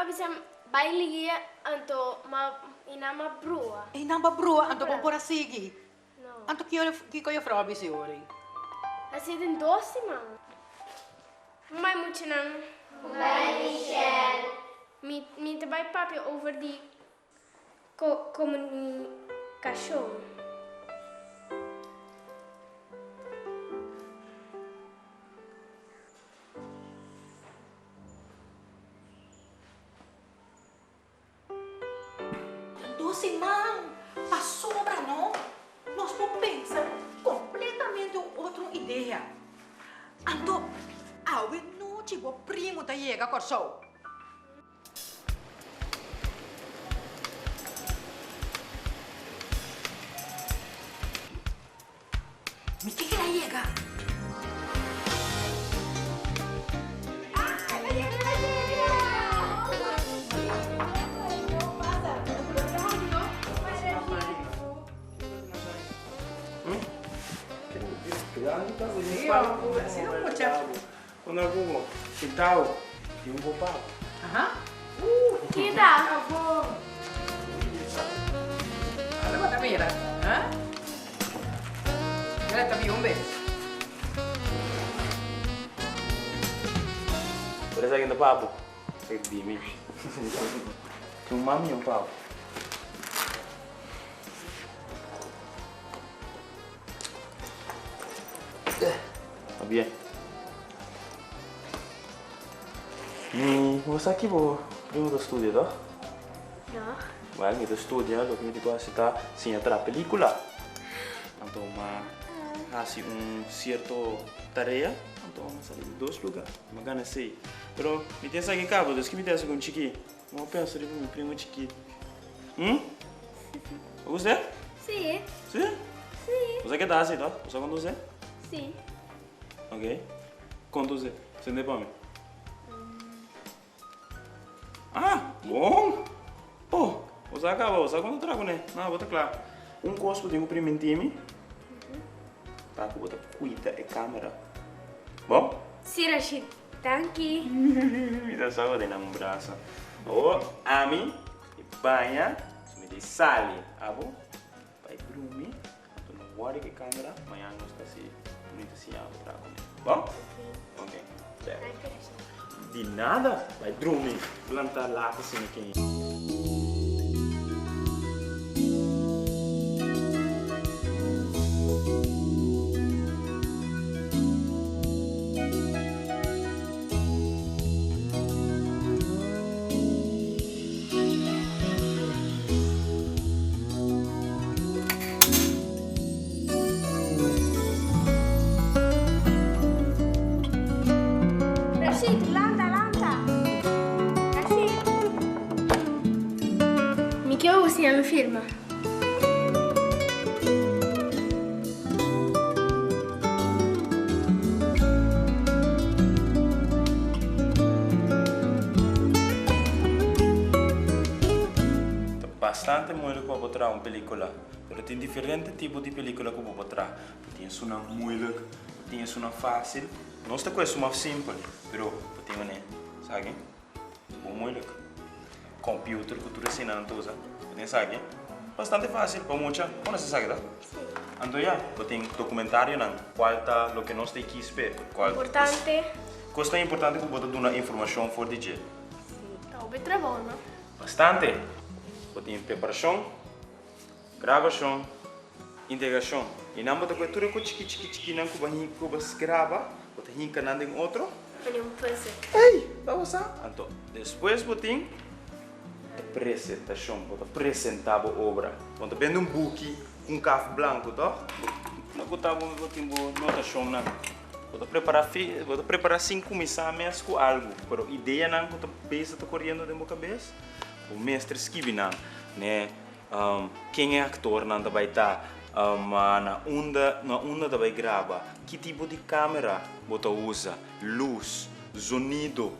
a bisa bai ligia anto ma i nan a brua. I nan ba brua anto bo por a sigui? No. Anto kiko juffrouw a bisa ora ei? A si den dos siman. Bai muchanan. Bai Michelle. Mi mi ta bai papia over di ko komunikashon. Dos siman pasobra no, nos por pensa completamente un otro idea. Anto, awe nochi bo primo ta yega Kòrsou. Mi ke keda yega. Keda. Mira ta biun bes. Por esaki no papu. Esaki di mi. Tin un mami y un papu. Ta bien. Mi bo sa ki bo primo ta studia toh? No. Well, mi ta studia loke mi tin ku hasi ta siña traha pelicula. Anto m'a hasi un cierto tarea, anto m'a sali di dos lugar. M'a gana esey. Pero mi tin esaki caba, dus ki mi ta hasi ku un chiki? M'a pensa riba mi primo chiki. Hm? Bo gusta? Si. Si? Si. Bo sa ke ta hasi toh? Bo sa kon ta hasi? Si. Ok. Kon ta hasi? Sende pa mi. Ah, bon! Oh, bo sa caba, bo sa cuanto traha cune. No, bo ta cla. Un cos cu tin cu priminti mi ta cu bo ta cuida e camera. Bon? Si, Rashid. Danki. Mi ta sa bo den nan brasa. Oh, ami baña, so mi ta sali. Abo, bai drumi. Anto no worry cu e camera, mañana nos ta haci bunita siña bo traha cune. Bon? Ok. Di nada, bai drumi. Lanta laat asina ken. Rashid, lanta, lanta. Rashid. Mi ke bo siña mi firma. Ta bastante moeilijk pa bo traha un pelicula. Pero tin diferente tipo di pelicula cu bo por traha. Bo tin esunnan moeilijk, bo tin esunnan facil. Nos ta cu esun mas simpel, pero bo tin manera, esaki bo moeilijk. Computer cu tur eseinan nan ta usa, bo tin esaki bastante facil pa mucha. Conoce esaki ta? Si. Anto ya, bo tin documentarionan cual ta loke nos ta e kies p'e. Importante. Cos tan importante cu bo ta duna informacion for di dje. Si, ta hopi trabou, no? Bastante. Bo tin preparacion. Grabashon, integrashon. I nan bo ta kohe tur e ku chiki chiki chikinan ku bo a ku bo graba, bo ta hinka nan den otro. Pone un puzzle. Ey! Ta bo sa? Anto, despues bo tin e presentashon. Bo ta presentá bo obra. Bo ta bende un buki ku un kaf blanku, tòg? Bo ku ta bo tin bo notashonnan. Bo ta prepará fi, bo ta prepará sin kuminsá mes ku algu, pero ideanan ku ta bezig ta koriendo den bo kabes, bo mester skibi nan, ne? Ken e aktornan ta bai ta? Na unda na unda ta bai graba? Ki tipo di kamera bo ta usa? Lus, zonido,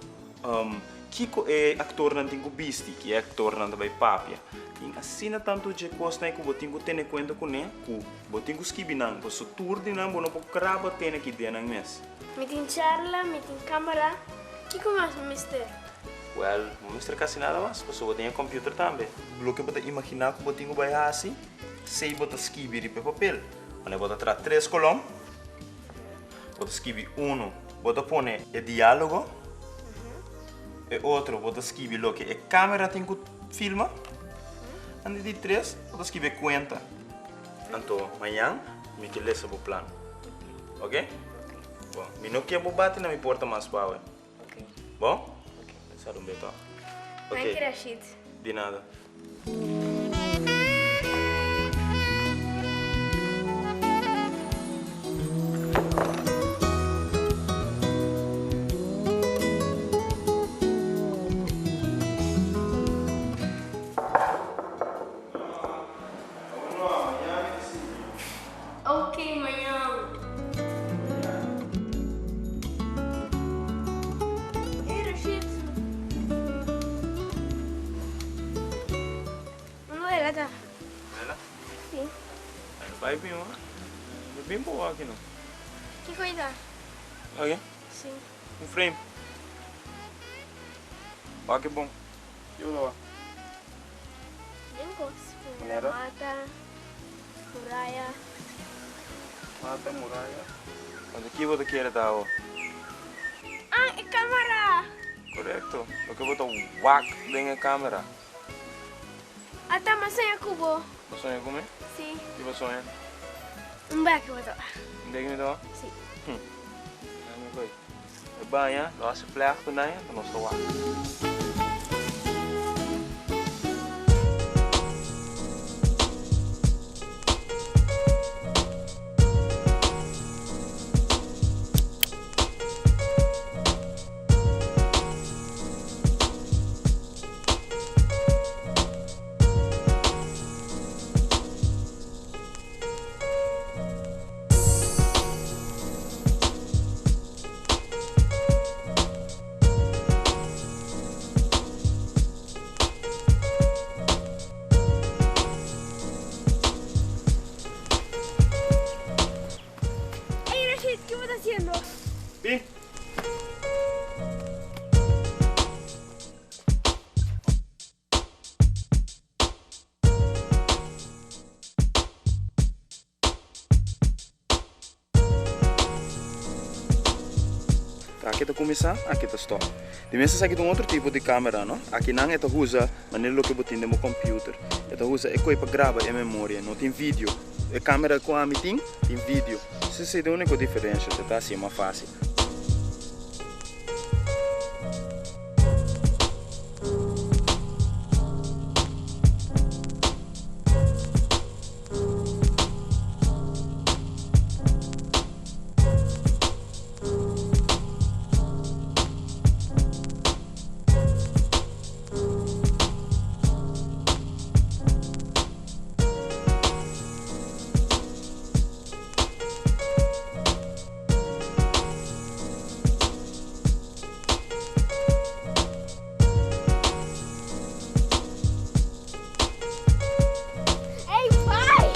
kiko e aktornan tin ku bisti? Ki e aktornan ta bai papia? Tin asina tantu dje kosnan ei ku bo tin ku tene kuenta kuné ku bo tin ku skibi nan pasobra tur di nan bo no por graba tene ki den nan mes. Mi tin charla, mi tin kamera, kiko mas mi mester? Wèl, bo mester kasi nada mas, pasobra bo tin e kòmpiuter tambe. Loke bo ta imaginá ku bo tin ku bai hasi, esei bo ta skibi riba e papel. Wanneer bo ta traha tres kolòm, bo ta skibi unu, bo ta pone e diálogo, e otro bo ta skibi loke e kamera tin ku filma, anto di tres bo ta skibi e kuenta. Anto mañan mi ke lesa bo plan. Oke? Bon, mi no ke bo bati na mi porta mas pa awe. Bon? Sa un beto. Danki Rashid. Di nada. Ok mañan. Hey Rashid. Unda ela ta? Ela? Si. Ela bai bin ora. No bin bo aki no. Kiko e ta? Aki? Si. Un frame. Wak e bon. Kiko ta wak? Den kos. Manera mata. Muraya. Mata muraya. Anto ki bo ta kere ta awo? Ah, e camera! Correcto. Loke bo ta wak den e camera. Ata, m'a soña cu bo. Bo soña cu mi? Si. Ki bo soña? Un bek bo ta wak. Un bek mi ta wak? Si. Hm. Ami koy. E baña, lo hasi vlecht ku nan, anto nos ta wak. Ey Rashid, ki bo ta haciendo? Bin. Aki ta kuminsá, aki ta stòp. Di mes esaki ta un otro tipo di kamera, no? Akinan e ta usa manera loke bo tin den bo kòmpiuter. E ta usa e koi pa graba e memoria, no tin video. E kamera ku ami tin, tin video. Esei ta e úniko diferensha, te ta hasié mas fásil. Ey bai!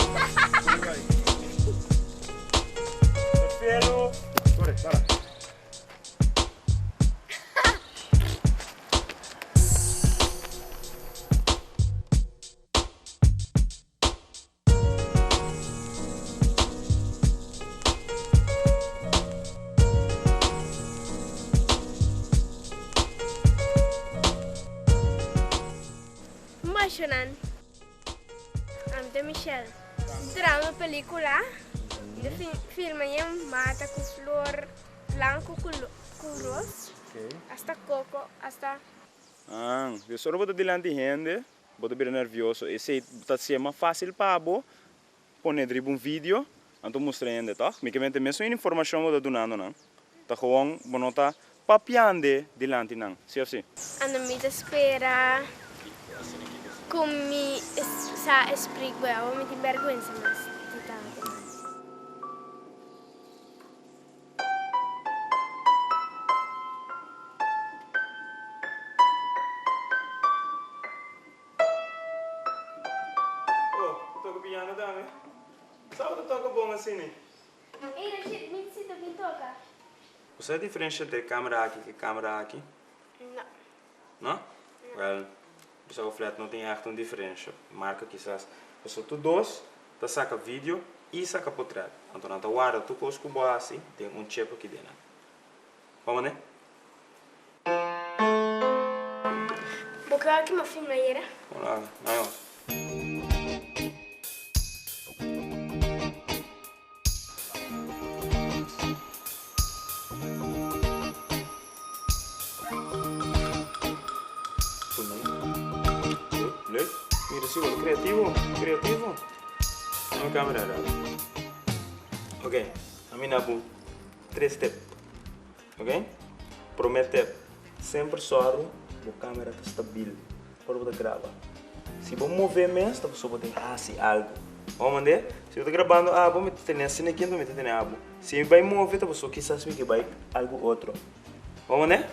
Perfelo! Corre, para. Mashonan, ami ta Michelle. Drama pelicula, mi ta filma yen mata cu flor blanco cu ros, hasta coco, hasta. Ah, dus ora bo ta dilanti hende, Bo ta bira nervioso. Esei ta ser mas fácil pa bo pone riba un video anto mustra hende, tòg? Mi ke mester mesun informashon bo ta dunando nan. Ta gewoon bo no ta papiande dilanti nan, si òf si? Ando mi ta spera ku mi sa spreek bo, awor mi tin bèrgwensa mas di tantu. Oh, bo toka piano tambe? Sa bo ta toka bon asini? Ey Rashid, mi si ta bin toka. Bo sa e diferensha entre e kamera aki ku e kamera aki? No. No? Wèl, bisa ku flat no tin ègt un diferensha. Marka kisas. Pasobra tur dos ta saka video i saka potrèt. Anto nan ta warda tur kos ku bo hasi den un chip aki den nan. Bo manera? Bo ke wak ki mi a filma ayera? Hola, na yo. Leuk. Mira si, bo creativo, creativo. Dame camera rato. Ok, a mi na bu tres tip. Ok? Prome tip, semper sòru bo camera ta stabil ora bo ta graba. Si bo move mes ta pasobra bo tin hasi algu. Bo mande? Si bo ta grabando abo mi ta tene asina aki anto mi ta tene abo. Si mi bai move ta pasobra kisas mi ke bai algu otro. Bo mande?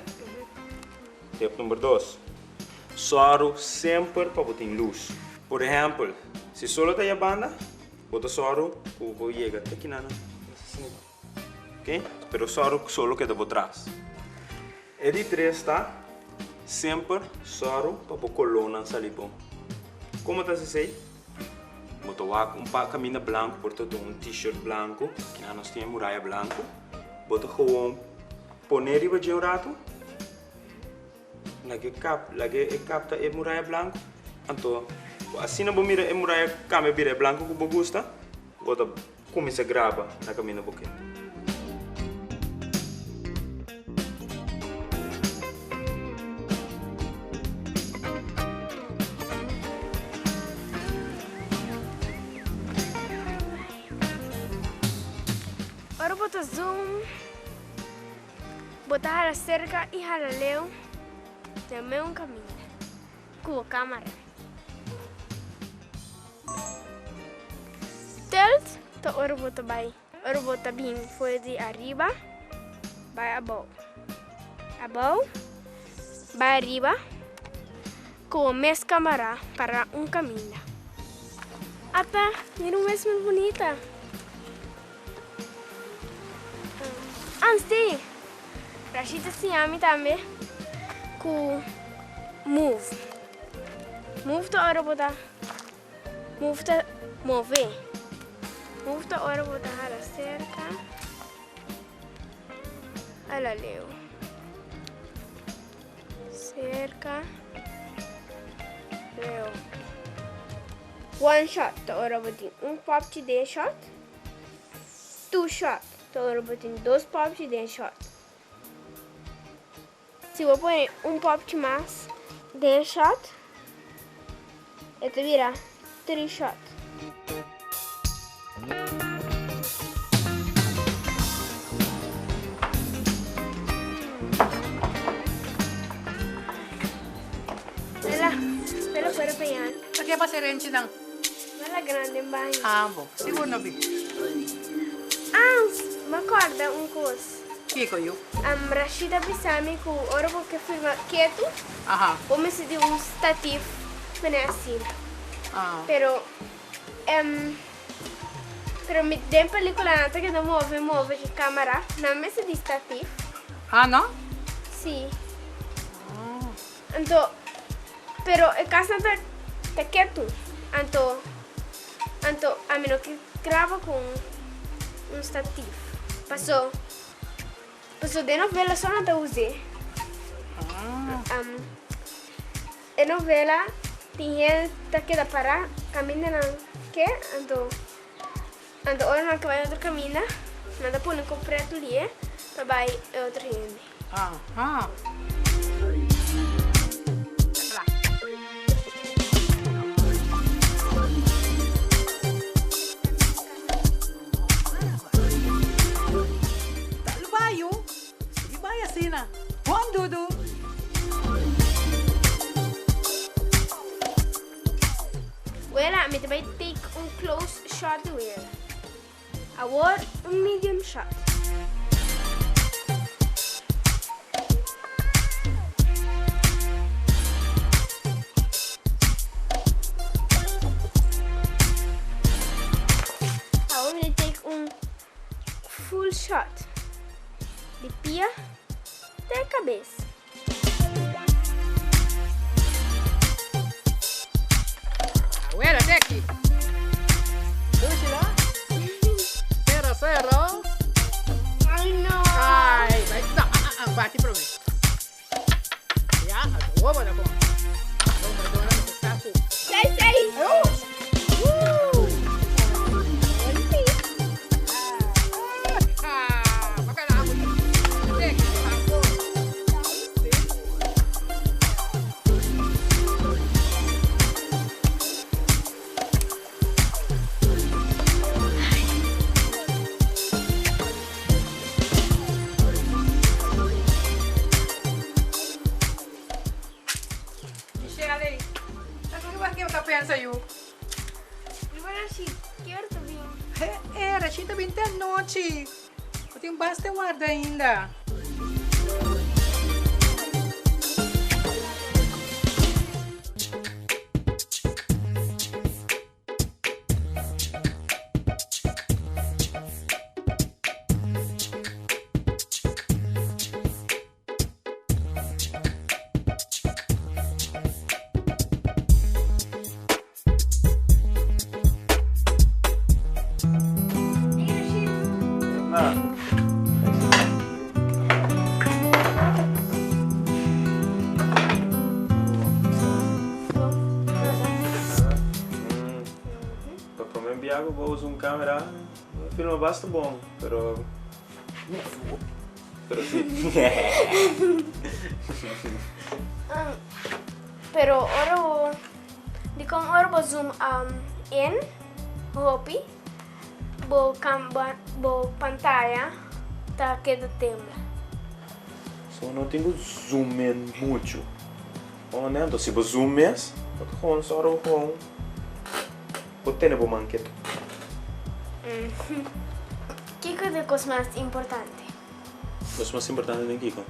Tip number dos, sòru semper pa bo tin lus. Por ehèmpel, si solo ta yabanda, bo ta sòru ku bo yega te kinan. Ok, pero sòru ku solo keda bo tras. E di tres ta, semper sòru pa bo kolónan sali bon. Komo ta hasi esei? Bo ta wak un par kaminda blanku, por ta un t-shirt blanku, kina nos tin e muraya blanku. Bo ta gewoon pone riba dje un ratu, laga e kap, laga e kapta e muraya blanku. Anto, asina bo mira e muraya kambia bira e blanku ku bo gusta, bo ta Kuminsá graba na kaminda bo ke. Ora bo ta zoom, bo ta hala serka i hala leu den meun kaminda ku bo kamara. Tilt ta ora bo ta bai, ora bo ta bin for di ariba bai abou. Abou bai ariba ku bo mes kamara para un kaminda. Ata, mira un mes mas bunita. Ansi, Rashid ta siña mi tambe ku move. Move ta ora bo ta move ta move. Move ta ora bo ta hala serka, hala leu. Serka, leu. One shot ta ora bo tin un popchi den shot. Two shot ta ora bo tin dos popchi den shot. Si bo pone un popchi mas den shot, e ta bira three shot. Mela, mela fuera pa yan. Ta ke pasa renchinan? Mela grande en baño. Ah, bo. Sigur no bi. Ah, m'a corda un cos. Kiko yu? Rashid a bisa mi ku ora bo ke filma ketu, bo mester di un statif pone asina. Pero, pero mi den pelicula nan ta keda move move ki camera, nan mester di statif. Ah, no? Si. Anto, pero e kasnan ta ta ketu. Anto, anto ami no ke graba ku un un statif. Paso, paso den novela so nan ta us'é. E novela tin hende ta keda pará kaminda nan ke, anto, anto ora nan ke bai otro kaminda, nan ta pone ku pretu lié pa bai e otro hende. Aha. Tal bayu, sigui bai asina. Bon dudu! Wela, mi ta bai take un close shot di wela. Awor un medium shot. Awor mi ta take un full shot di pia te kabes. Abuela, te aki. Dushi, no? Sero, sero. Ai, no. Ai, bai, no, ah, ah, ah, bati promé. Ya, awo bo ta kon. Awo Madonna mester sa ku. Sei, sei. Michelle, ta cu ki bo ta pensa yu? Riba Rashid, ki ora ta bin? Eh, Rashid ta bin te anochi. Bo tin basta warda ainda. Pa prome biaha ku bo usa un camera, bo filma basta bon, pero pero si. Pero ora bo Dikon ora bo zoom in hopi bo bo pantaya ta keda tembla. So no tin ku zoom in muchu. One anto si bo zoom mes bo ta gewoon sòru bo gewoon bo tene bo man ketu. Kiko ta e kos mas importante? Kos mas importante den kiko?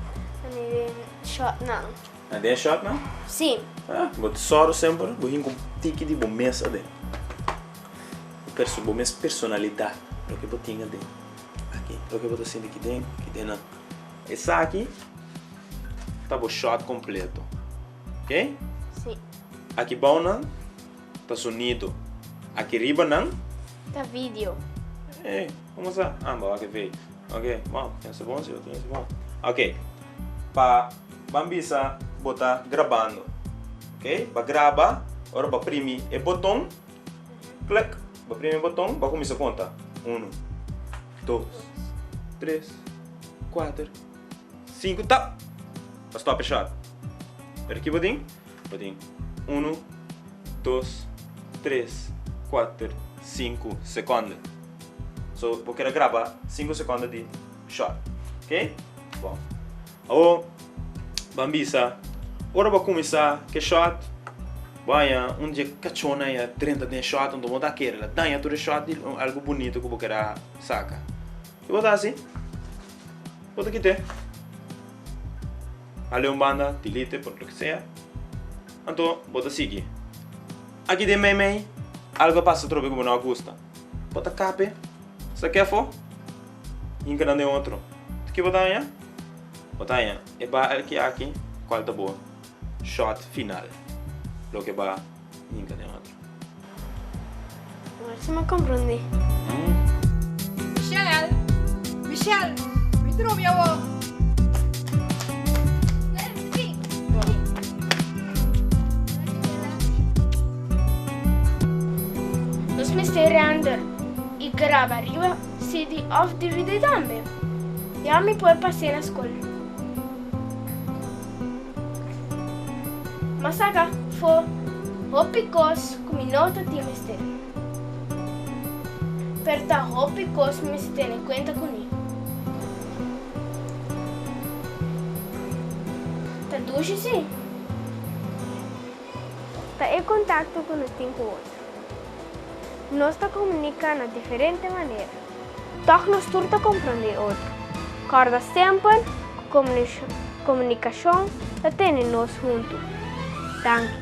Den shotnan. Na den shot nan? Si. Ah, bo ta sòru semper bo hinka un tiki di bo mes aden. Bo perso, bo mes personalidat, loke bo tin aden. Aki, loke bo ta sinti aki den, aki den nan. Esaki ta bo shot kompleto. Ok? Si. Aki bou nan ta sonido. Aki riba nan? Ta video. Ey, como sa? Ah, bo wak e video. Ok, bon, pensa bon si, bo pensa bon. Ok, pa ban bisa bo ta grabando. Ok, ba graba, ora ba primi e boton, klik, ba primi e boton, ba kuminsa konta. Uno, dos, tres, kuater, sinku, tap! Ba stop e shot. Pero ki bo tin? Bo tin unu, dos, tres, kuater, sinku sekonde. So bo keda graba sinku sekonde di shot. Ok? Bon. Awor ban bisa ora bo kuminsá ke shot bo haña un dje kachónan ya drenta den shot anto bo ta kere la daña tur e shot di algu bunito ku bo keda saka. Ke bo ta hasi? Bo ta kit'é. Hale un banda, delete por loke sea. Anto bo ta sigui. Aki den meimei algo a pasa atrobe ku bo no a gusta. Bo ta kape, sa ke afó, hinka nan den otro. Ki bo ta haña? Bo ta haña e balki aki kual ta bo shot final, loke ba hinka den otro. Awor si mi a komprondé. Michelle! Michelle! Mi drumi awor! Nos mester render y graba riba CD of DVD tambe. Ya mi por pas'é na skol. M'a saka for hopi kos ku mi no ta tin mester. Pero ta hopi kos mi mester tene kuenta kuné. Ta dushi sí. Ta e kontakto ku nos tin ku otro. Nos ta komuniká na diferente manera. Tòg nos tur ta komprondé otro. Kòrda semper ku komunikashon ta tene nos huntu. Danki.